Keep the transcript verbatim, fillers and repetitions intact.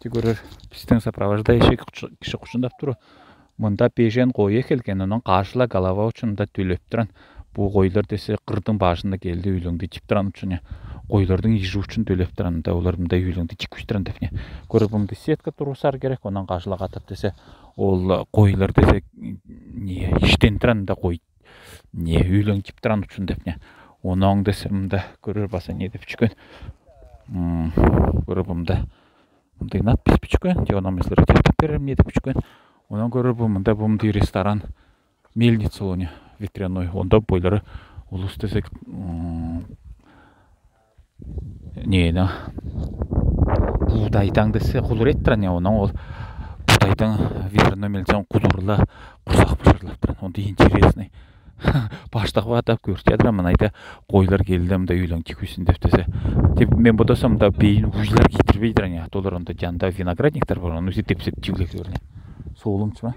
Тигер, бистің сопровождающий киш-, киши кутчаңдап тур. Мында бежен кой экелген, онын кажла голова учун да тёлеп туран. Бу койлар десе кырдың бажында келди, үүлеңди тип туран учун, койлардың ижи учун тёлеп туран да, олар мында үүлеңди тиккуз туран деп не. Кёрер, бу мында сетка тургызар керек, онын кажла катап десе, ол койлар десе, не, иштен туран да кой, не, үүлең тип туран учун деп не. Онын десе мында кёрер, баса не деп чүкен. М, кёрер, бу мында мындай надпись бичкен, те, онын мен силерге тиктеп берерим, не деп бичкен. Онын кёрер, бу мында, бу мында ресторан, мельница, ол не, ветряной, онда бойлары улус десек, м, не, не, буудайтаң десе кулур эттірен, не, онын ол буудайтаң ветряной мельницаның кулурла курсах пышырлап туран, онда интересный. Баштағы атап кёрті ядыра, мынайда койлар келди, мында үүлең тиккузин деп десе. Деп мен бодасам, мында бейин уйлар китірбейдір, не, а то олар онда янда виноградниктер бар, оны өсет тепсеп тиулек көріне. Солым чыма.